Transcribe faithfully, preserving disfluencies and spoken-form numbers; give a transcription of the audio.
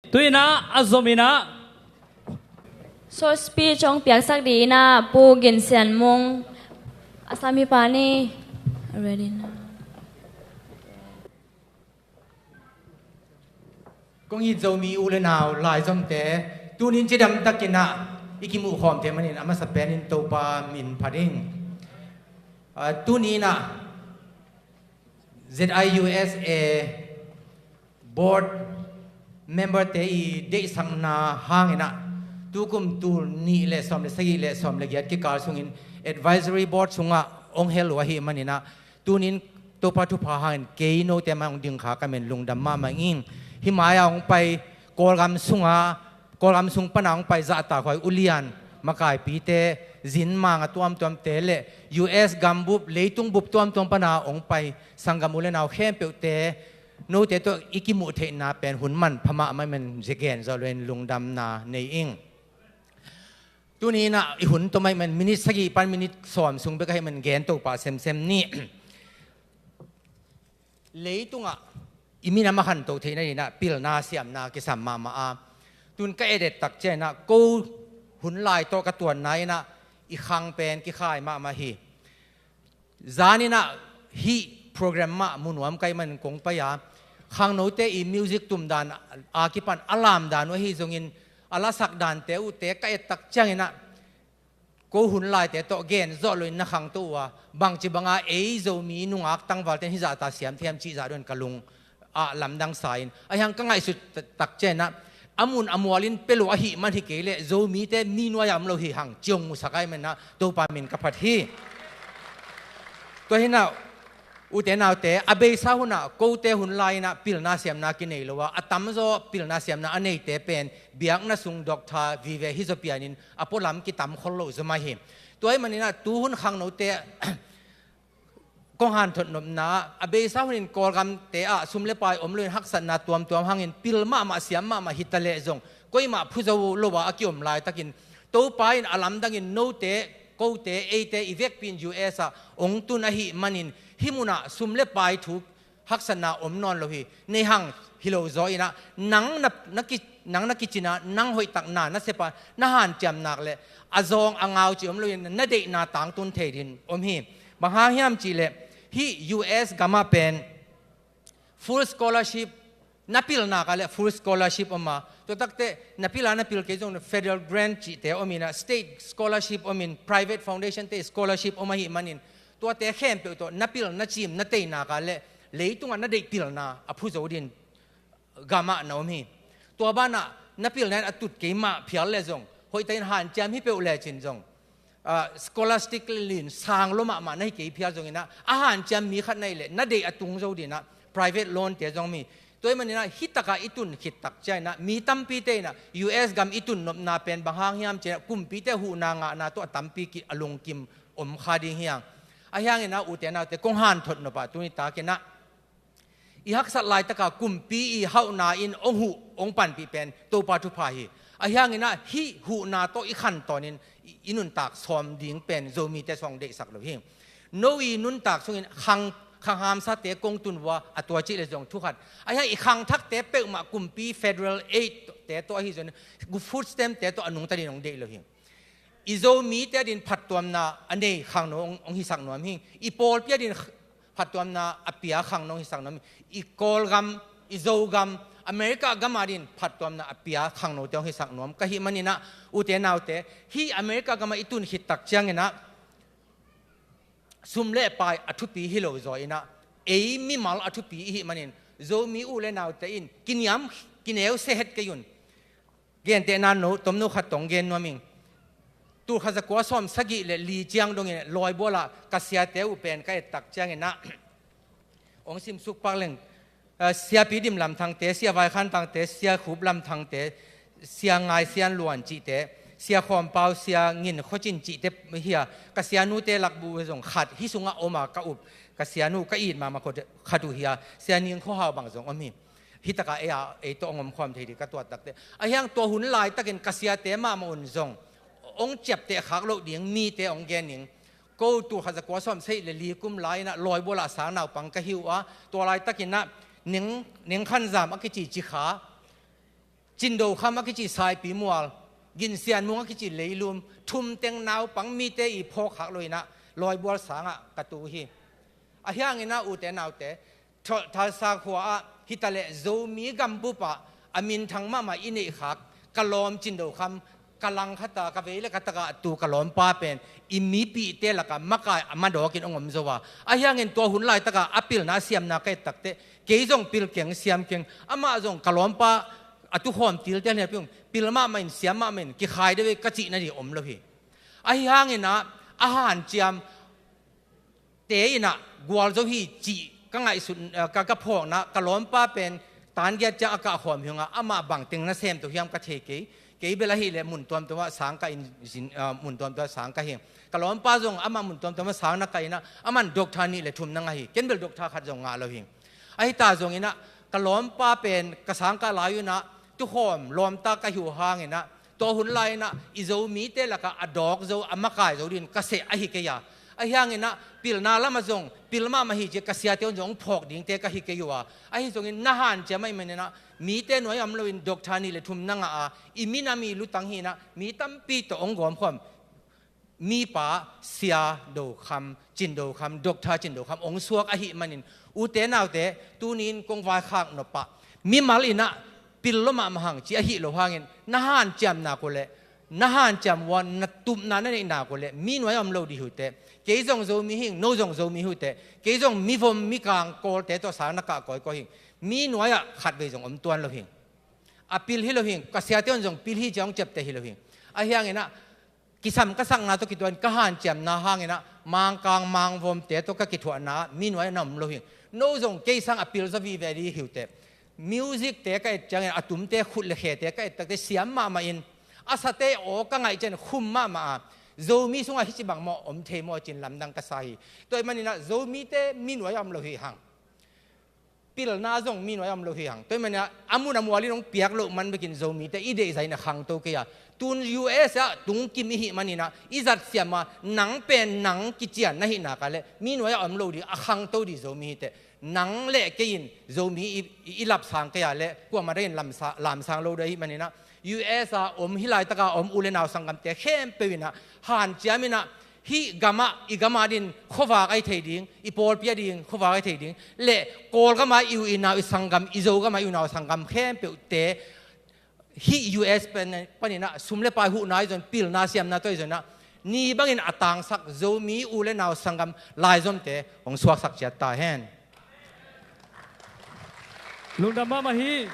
Tu-in ah a zom in ah. Short speech hong piaksak ding in ah Pu Gin Sian Mung, a samipa ni. Ready na. Kong it Zomi u le nau laizomte, tunin cidam takin ah i kimuh khawm thei manin a masa penin Topa min phat ing. Ah, tunin ah Z I U S A board member-te i deihsakna hangin ah tukum tul nih le sawm le sagih le sawm le giat kikal sungin advisory board sungah hong hel uh ahih manin ah tunin Topa thupha hangin kei note mai hong ding kha ka hi manin lungdam mahmah ing. Hih mai-ah hong pai Kawlgam sungah, Kawlgam sung pana hong pai zahtakhuai ulian makaipite, zin manga tuamtuamte le U S gambup, leitung bup tuamtuam pana hong pai sanggam u le nau khempeuhte, note tawh i kimuh theihna pen hun manpha mahmah ahih manin zia gen zawh loin lungdamna nei ing. Tuni-in ah i hun tom ahih manin minit sagih pan minit sawm sung bek ahih manin gen to pah semsem ni. Leitungah i minam a khanto theihna dingin ah pilna siamna kisam mahmah a, tun ka et et tak ciangin ah ko hun lai tawh ka tuanna in ah i khang pen kikhai mahmah hi. Zanin ah hih program mah mu nuam ka hih manin kong pai a, khangnote i music tumdan a kipan a lamdan uh ahi zongin a lasak dante uhte ka et tak ciangin ah ko hun laite tawh gen zawh loin na khangto uh a, bangci banga ei Zomi nungak tangvalte hih zahta siam thiam cih zah dongin ka lung ah lamdang sa in, ahi hang ka ngaihsut tak ciangin ah a mun a mualin pia lo ahih man hi kei leh Zomite mi nuai-ah om lo hi hang ci hong musak ahih manin ah Topa min ka phat hi. Tua hi-in ah ute naute, a beisa hunah kote hun lai-in ah pilna siamna kinei lo a, a tamzaw pilna siamna a neite pen biakna sung doctor vive hi zaw pianin a pualam kitam khol lo zaw mah hi. Tua ahih manin ah tuhun khangnote kong hanthot nopna ah, a beisa hunin Kawlgamte ah sum le pai om loin haksatna tuamtuam hangin pil mahmah siam mahmah hi ta leh zong koimah phuzo lo a a kiom laitakin Topa in a lamdangin note, kote, eite i vekpi in U S ah ong tun ahih manin hih munah sum le pai thu haksatna om nawn lo hi. Nei hang hi lo zaw in ah nang na, na ki, nang na kicin a, nang hoihtak na na sep a, na hanciam nak leh a zawng a ngau cih om loin na deihna tangtun thei dingin om hi. Bang hang hiam cih leh hih U S gamah pen full scholarship, na pil nak leh full scholarship om a, tua takteh na pil a na pil kei zong federal grant cihte om in ah, state scholarship om in, private foundation te scholarship om ahih manin tuate khempeuh tawh na pil na cim na tei nak leh leitungah na deih pilna a phuzo dingin gamah na om hi. Tua banah na pilna in a tut kei mah phial leh zong, hoihtakin hanciam hi peuh lecin zong, ah, scholastic lin sang lua mahmah na hi kei phial zongin ah, a hanciam mi khat na hih leh na deih a tung zo dingin ah private loan te zong om hi. Tua ahih manin ah hih takah i tun khit tak ciangin ah mi tampite in ah U S gam i tun nopna pen bang hang hiam cih leh kumpite huhna ngahna tawh a tampi ki a lungkim om kha ding hi hang. Ahi hangin ah ute naute, kong hanthot nop a, tuni takin ah i haksat laitaka kumpi i hauhna in ong huh ong panpih pen Topa thupha hi. Ahi hangin ah hih huhna tawh i khan tawnin i, i nuntak sawm ding pen Zomite suang deihsak lo hi. No i nuntak sungin khang, khang hamsate kong tun vua a, tua cih leh zong thu khat. Ahi hang i khangthakte peuhmah kumpi federal aid te tawh ahi zongin food stamp te tawh a nungta dingin ong deih lo hi. I Zomite adin phattuamna a nei khangno ong, ong hisak nuam hi. I pawlpi adin phattuamna a pia khangno ong hisak nuam hi. I Kawlgam, i Zogam, America gam adin phattuamna a pia khangnote ong hisak nuam ka hih manin ah, ute naute, hih America gamah i tun khit tak ciangin ah sum le pai a thupi hi lo zaw in ah, ei mimal a thupi i hih manin Zomi u le naute in kiniam, kineu sia het kei un. Gentehna no, tomno khat tawh ong gen nuam ing. Tul khat za kua sawm sagih le li ciang dongin Lawibual ah ka siate uh pen ka et tak ciangin ah ong simsuk pak leng, ah, Siapi Dim Lam Thangte, Sia Vai Khan Thangte, Sia Khup Lam Thangte, Sia Ngai Sian Luan cihte, Sia Khawm Pau, Sia Ngin Khua Cin cihte hi a, ka sianute lak bup zong khat hih sungah om a, ka up, ka sianu ka it mahmah khat uh hi a, Sia Ning Khua Hau bang zong om hi. Hih takah ei a, ei tawh ong om khawm thei ding ka tuat takteh. Ahi hang tua hun laitakin ka siate mahmah un zong ong ciapteh khak loh ding mite ong gen ning. Ko tul khat za kua sawm sagih le li kum lai-in ah Lawibual ah sang naupang ka hi uh a, tua laitakin ah Neng, Neng Khan Zam a kici cikha Cindokham a kici Saipimual, Ginsianmung a kici Leilum, thum teng naupang mite i phawk khak lo inah Lawibual sangah ka tu hi. Ahi hanginah ute naute, Thalsa khua ah hitaleh Zomi gambup ah a minthang mahmah i neih khak ka lawm Cindokham, ka langkhata ka vei le ka takah tu ka lawmpa pen i mipihte lakah makai a madawkin hong om zo a, ahi hangin tua hun laitakah a pilna siamna ka et takteh kei zong pil keng siam keng, amah zong ka lawmpa a tukhawm tilte hniapih hong pil mahmah in siam mahmah in kikhai deuh ei ka cihna dih om lo hi. Ahi hanginah a hanciam te inah gualzo hi cih ka ngaihsut, eh, ka, ka phawkna, ka lawmpa pen tan giat ciang a kahkhawm hi hong a, amah bangteng na sem to hiam ka thei kei. Kei bel ahileh mun tuamtuamah sang ka in zin, eh, mun tuamtuamah sang ka hi. Ka lawmpa zong amah mun tuamtuamah sang na ka inah, aman doctor nih le thum na ngah hi. Ken bel doctor khat zong ngah lo hi. Ahi ta zonginah ka lawmpa pen ka sang ka lai unah tukhawm lawmta ka hi uh hanginah, tua hun lai inah i Zomite lakah a dawk zo, a makai zo dingin ka seh ahi kei a, ahi hanginah pilna lamah zong pil mahmah hi ci ka siate un zong hong phawk dingte ka hi kei uh a, ahi zongin na hanciam ahih maninah mite nuai a om loin doctor nih le thum na ngah a, i minam i lutang hinah mi tampi tawh hong gawmkhawm. Mipa Sia Do Kham, Cin Do Kham, Doctor Cin Do Kham hong suak ahih manin, ute naute, tuni-in kong vaikhak nop ah mimal inah pil lo mahmah hang ci ahih loh hangin, na hanciam nak uh leh, na hanciam uh a na tupna na neih nak uh leh mi nuai a om lo dih uh teh. Kei zong Zomi hi ing, no zong Zomi hi uh teh. Kei zong mivom mikang Kawlte tawh sang na kah kawikawi hi ing. Mi nuai ah khatvei zong om tuan lo hi ing. A pil hi lo hi ing, ka siate un zong pil hi ci-a hong ciapteh hi lo hi ing. Ahi hanginah kisam ka sakna tawh kituahin ka hanciamna hanginah Mangkang Mangvomte tawh ka kithuahna ah mi nuai ah na om lo hi ing. No zong kei sang a pil zaw vive dih hi uh teh. Music-te ka et ciangin a tumte khut le khete ka et takteh siam mahmah in, a sate aw ka ngaih ciangin khum mahmah a, Zomi sungah hih ci bang maw om thei maw ci-in lamdang ka sa hi. Tua ahih maninah Zomite mi nuai a om lo hi hang. Pilna zong mi nuai a om lo hi hang. Tua ahih maninah a mun a mualin hong piak loh man bekin Zomite i deihzah in a khangto kei a, tun U S ah tungkim i hih maninah i zatsiam a, nang pen nang kician na hih nak leh mi nuai a om lo dih, a khangto dih Zomi hi teh. Nang le kei in Zomi i, i, i lapsang kei a leh kuamah dangin lamsa-, lamsang lo dih ahih maninah, U S a om, hih laitaka om u le nau sanggamte khempeuh inah hanciam inah, hih gamah, i gamah dingin khuavak ahi thei ding, i pawlpi a dingin khuavak ahi thei ding, le Kawlgamah i u i nau i sanggam, i Zogamah i u nau sanggam khempeuhte hih U S pen, paninah sum le pai huhna ahi zongin, pilna siamna tawh ahi zonginah, ni bangin a tangsak Zomi u le nau sanggam laizomte hong suaksak ciat ta hen. Lungdam mahmah hi.